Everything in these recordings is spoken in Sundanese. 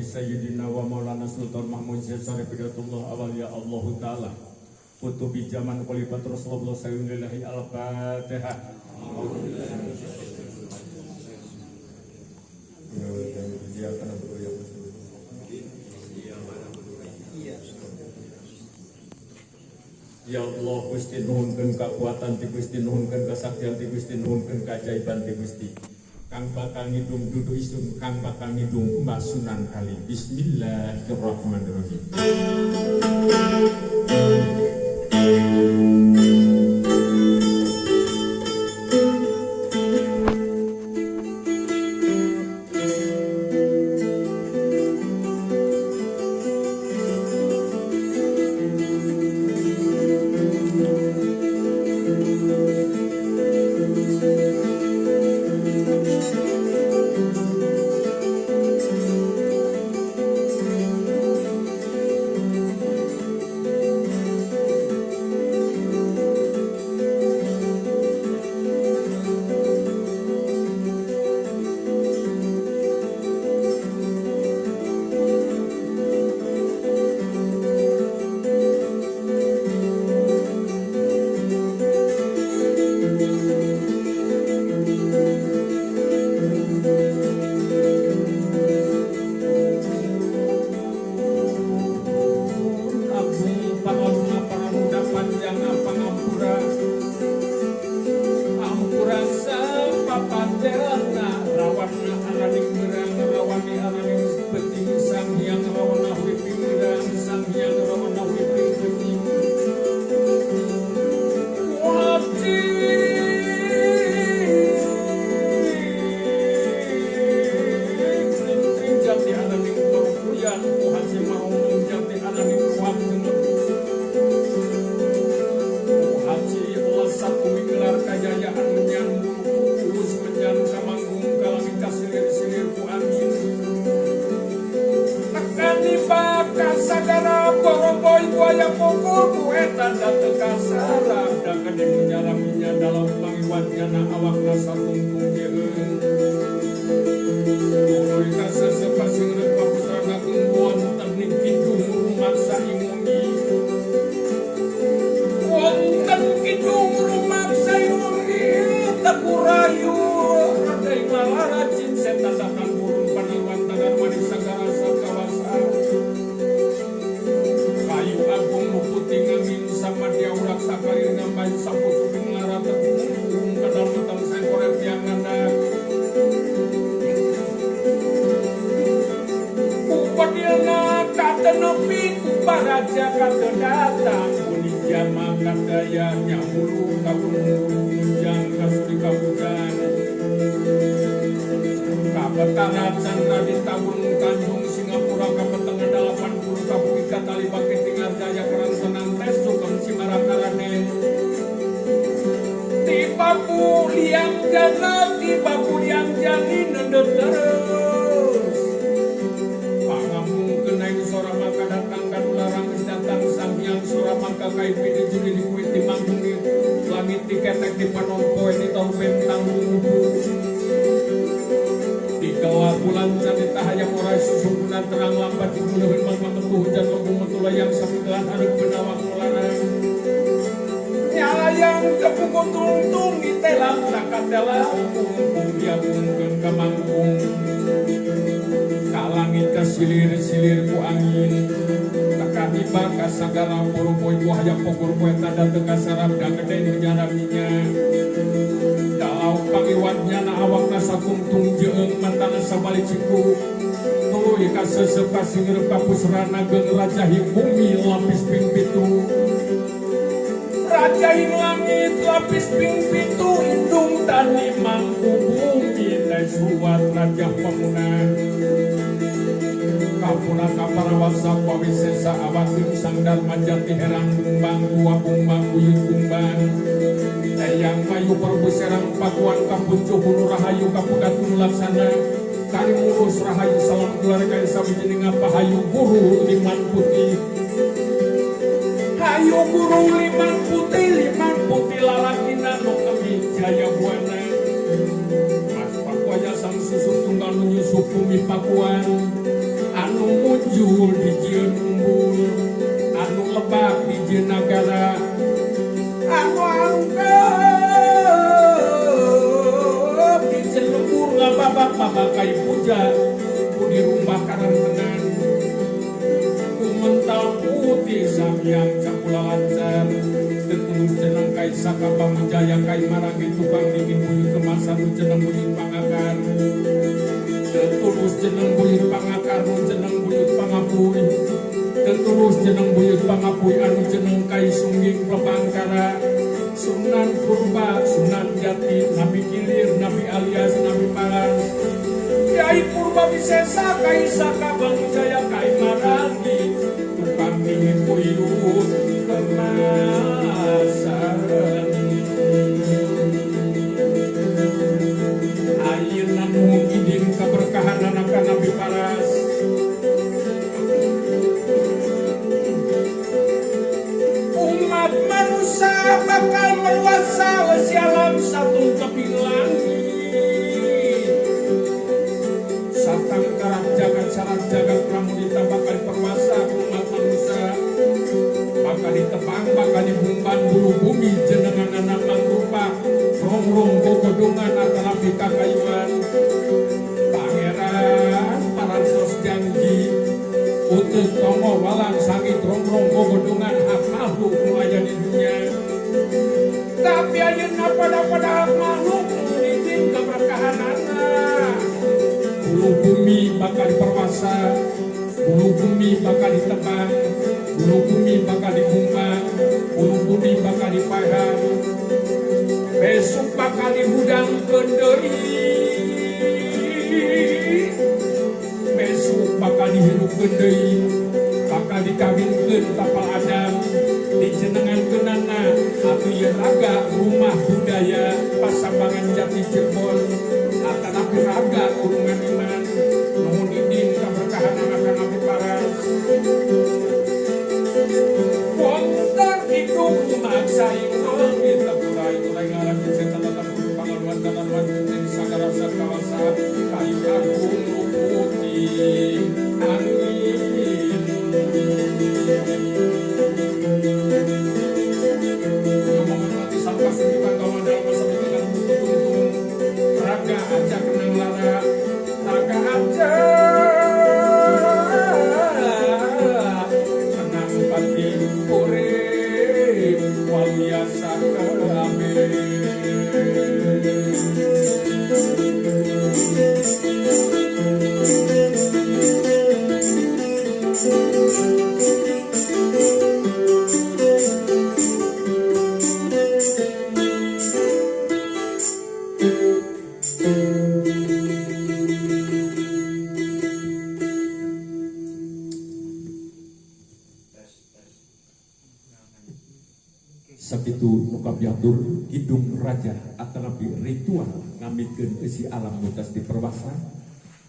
Sayyidina wa Maulana Sultan Mahmud Syarif Hidayatullah awal ya Allah Ta'ala Kutubi zaman Khalifat Rasulullah sallallahu al-Fatihah. Ya Allah Gusti nuhunkeun kakuatan ti Gusti, nuhunkeun kasaktian ti Gusti, nuhunkeun keajaiban ti Gusti. Kang bakal ngidung dudu isun, kang bakal ngidung Mbah Sunan Kali. Bismillahirrahmanirrahim. anu muncul di jieun umbul anu lebak di jieun nagara anu angkep di jieun lembur ngababak-babak kai puja ku di rumah karantengan ku mental putih samyang cakula lancar tetulus jeneng kai saka pamujaya kai maragi tukang dingin buyut kemasan jeneng buyut pangakar tetulus jeneng buyut pangakar jeneng buyut pangapuy tetulus jeneng buyut pangapuy anu jeneng kai sungging plebangkara Sunan Purba Sunan Jati Nabi Kilir Nabi Alias Nabi Paras Kiai Purba Wisesa kai saka Bangunjaya kai maragi tukang dingin buyut kemasan ayeuna nuhun idin kaberkahan anak Nabi Paras umat manusia bakal meluasa eusi alam satun teping langit satangkarat jagat sarat jagat pramudita bakal perwasa umat manusia bakal ditebang bakal dibumban bulu bumi jenengan anak mangrupa rongrong gogodongan atanapi kakayuan pangeran parantos janji utuh tongo walang sangit rongrong gogodongan hak makhluk nu aya di dunia tapi ayeuna pada hak makhluk nu dijin keberkahanana bulu bumi bakal diperwasa bulu bumi bakal ditebang bulu bumi bakal dibumbang bulu bumi bakal dipahan besok bakal dihudangkeun deui besok bakal dihirupkeun deui bakal dikawinkeun tapal Adam dijenengankeunana atuh ieu raga rumah budaya Pasambangan Jati Cirebon atanapi raga Gunungan Iman nuhun idin kaberkahan anak Nabi Paras wonten kidung rumaksa ing langit tepurai tulai ngaran setan tetap pangaluan kanaluan jadi sagala sakawasa kayu agung luputi angin menghormati sang pasukan kawan dalam masa dengan tung raga aja kenang lara raga aja kenang pati urip waluya sakabeh. Sakitu nu kabiatur kidung raja atanapi ritual ngamikeun eusi alam nu tos diperwasa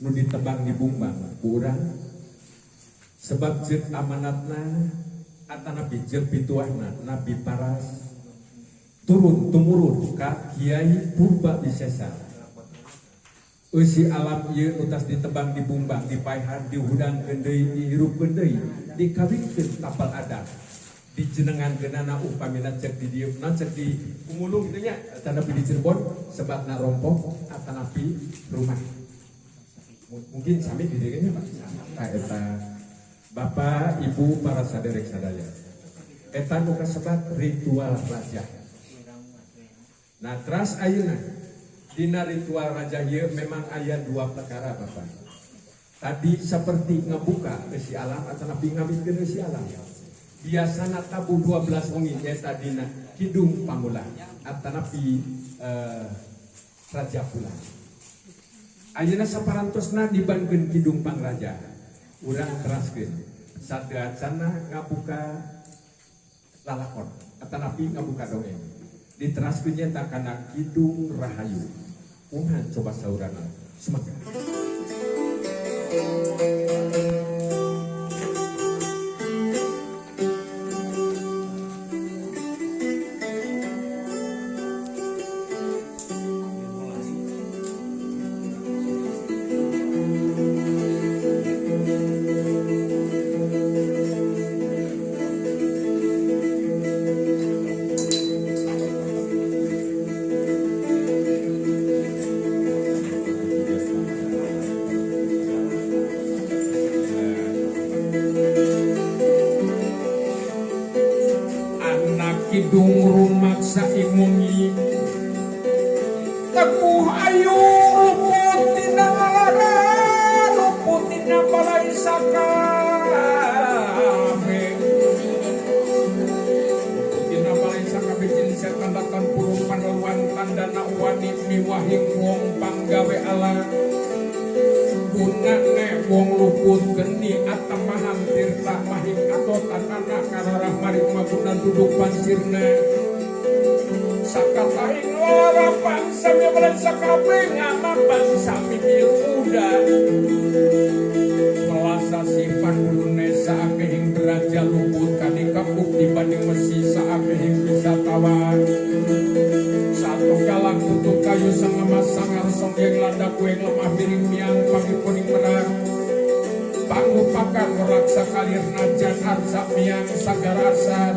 nu ditebang dibumbang ku urang sebab jeung amanatna atanapi jeung pituahna Nabi Paras turun tumurun ka Kiai Purba Wisesa. Eusi alam ieu nu tos ditebang dibumbang dipaehan dihudangkeun deui dihirupkeun deui dikawinkeun tapal adat dijenengan genana upamina cek di dieu cek di Pungulung gitu nya atanapi di Cirebon sebabna rompok atanapi rumah mungkin sami di dieu nya Pak eta Bapak Ibu para saderek sadaya eta nu kasebat ritual raja. Nah teras ayeuna dina ritual raja ieu memang aya dua perkara Bapak. Tadi seperti ngebuka eusi alam atanapi ngawitkeun eusi alam. Biasana tabu 12 wengi nyaeta dina kidung pamulang atanapi raja pulang. Ayeuna saparantosna dibandingkeun kidung pangraja. Urang teraskeun sadacana ngabuka lalakon atanapi ngabuka dongeng. Diteraskeun nyaeta kana kidung rahayu. Kumaha coba saurana? Semangat. Teguh ayu luput tina lara luput tina balai sakabe luput tina balai sakabe jin setan datan purun panelwan tandana wani miwahing wong panggawe ala gunane wong luput geni atemahan tirta mahing atot tanana kararah maring magunan duduk pancirna sakatahing lara pangsami balai sakabe ngama pangsami mil muda melasa sifat gurune saakehing deraja luput kadikapuk dibanding mesi saakehing wisatawan satu galang tutup kayu sangamas sangar songgeng landak kueng lemah miring miang pagi kuning merak pangupakan merak sakalir najan arsa miang sagar arsa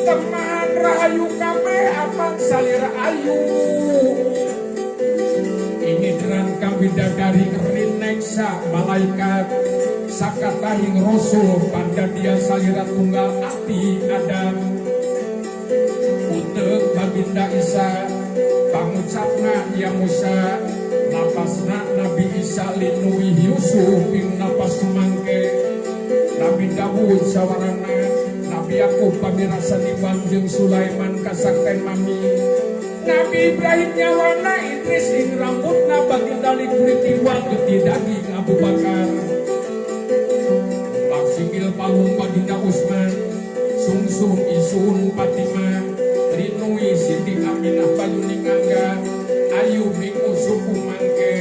teman rahayu kabe apang salira ayu ini derangkang bidadari rineksa malaikat sakatahing rasul pada dia salira tunggal ati Adam utek baginda Isa pangucapna ya Musa napasna Nabi Isa linui Yusuf ing napas sumangke Nabi Dawud sawarana Nabi Yakub pamirasan iwan jeung Sulaiman kasakten mami Nabi Ibrahim nyawana Idris ing rambutna baginda kulit iwal getih daging Abu Bakar Laksingil palung baginda Usman sungsung isun Fatimah linui Siti Aminah bayuning angga ayu ing usuku mangke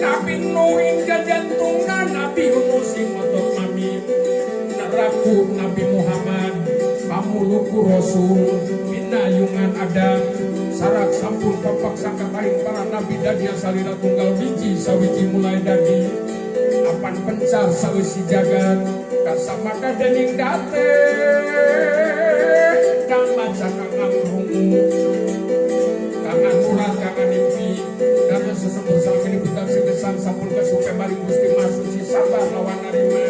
Nabi Nuh ing jajantungna Nabi Yunus ing otot mami neraku Nabi Muhammad pamuluku Rasul pinayungan Adam sarak sampun papak sakataing para nabi dadia salira tunggal biji sawiji mulai dadi apan pencar sawisi jagat kasamaka dening date kang maca kang ngrungu kang anurat kang nimpi dados sesembur salmini butan segesan sampun kasupe maring Gusti Maha Suci sabar lawan narima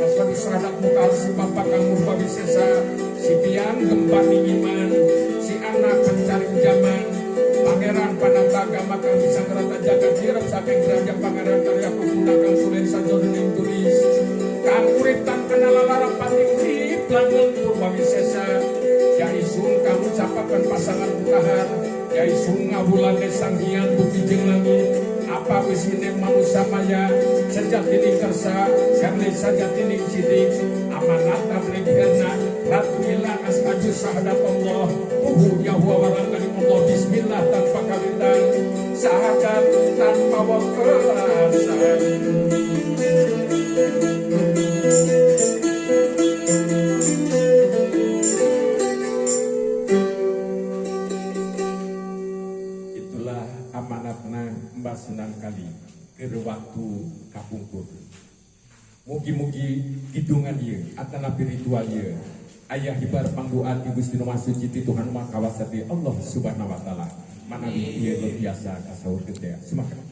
aswadi seradat mukal si bapak kang murba wisesa si biang gempa iman si anak pencari zaman pangeran panata agama kang bisa ngerata jagat jirep saking derajat pangeran karya kukuna kang sulen sajodening tulis kang urip tan kenal lara pati urip lan purba wisesa yai sun kamu capakan pasangan putahan yai sun ngawulane sang hyang bukti jeung langit apa wisine manusia maya sejatining kersa karena sejatining sidik amanat tabligh herna ratu ila asaju syahadat Allah tuhu yahuwa warang kalimullah bismillah tanpa kawitan syahadat tanpa wekelasan. Itulah amanatna Mbah Sunan Kali keur waktu kapungkur. Mugi-mugi kidungan ieu atanapi ritual ieu ayah hibar pangdoa ti Gusti Nu Maha Suci ti Tuhan Maha Kawasa ti Allah Subhanahu wa taala. Manawi ieu nu biasa kasaurkeun teh. Sumakan.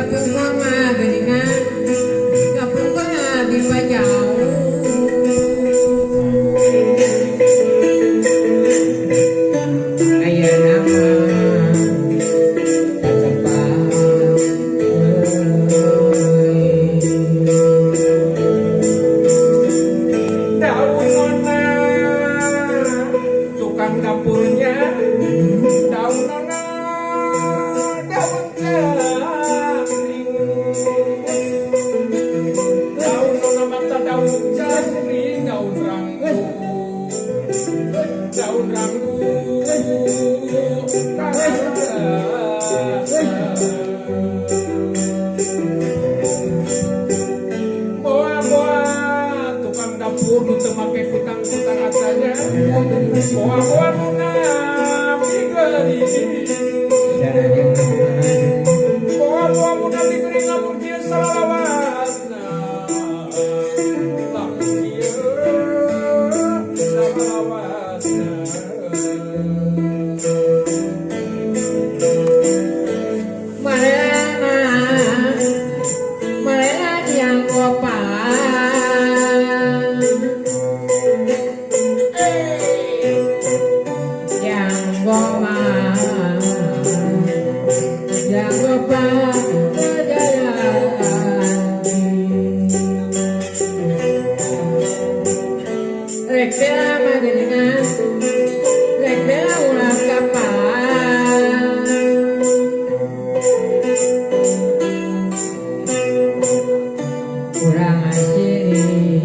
Kapungkur mah geuningan, kapungkur abdi mah jauh. Ayeuna mah kacepat euy. Daun nona tukang dapurnya, daun nona daun cangkring, daun nona mata daun cangkring, daun ranggu, daun ranggu. Boa-boa tukang dapur nu teu make kutang-kutang atanya, boa-boa nu migeuring, boa-boa nu migeuring lamun kieu salalawasna, lamun kieu salalawasna. Marela, marela yang gopan, yang goman, yang gopan kejayaan. Rek bela mageningan, rek bela ulah kapan. Kurang asiri